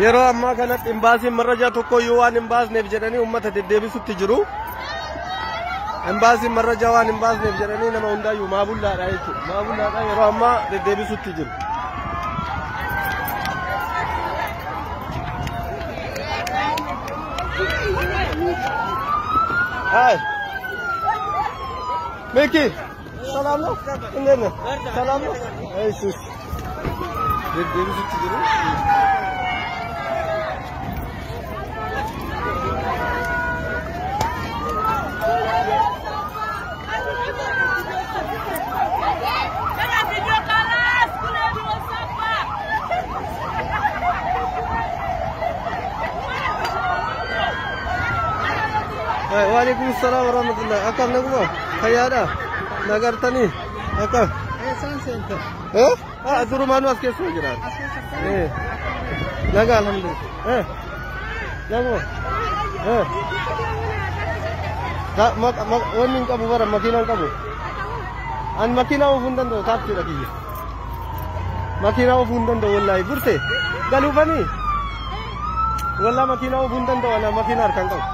Yeroo ammaa kanatti imbaasiin marrajaa tokkoyyuu waan hin baasneef jedhanii uummata deddeebisutti jiru. Imbaasiin marrajaa waan hin baasneef jedhanii nama hundaayyuu maabullaadha jechuudha. Maabullaadha yeroo ammaa deddeebisutti jiru. Hai. Miki, ሰላም ነው? እንዴት ነህ? ሰላም ነው? እሺ፣ እሺ። Deddeebisutti jiru. Waalaikum salaam warahmatullah. Akkam naguma? Fayyaadha? Nagartanii? Akkam? Eessaan seente? Eh? Ah, durumaanuu as keessa jiraan. Eh. Nagaa alhamdulillah. Eh. Naguma? Eh. Wanni hin qabu bara makiinaa hin qabu. An makiinaa oofuu hin danda'u taaksiidha kiyya. Makiinaa oofuu hin danda'u wallaahi burte galuufanii. Wallaa makiinaa oofuu hin danda'u ana makiinaa harkaan qabu.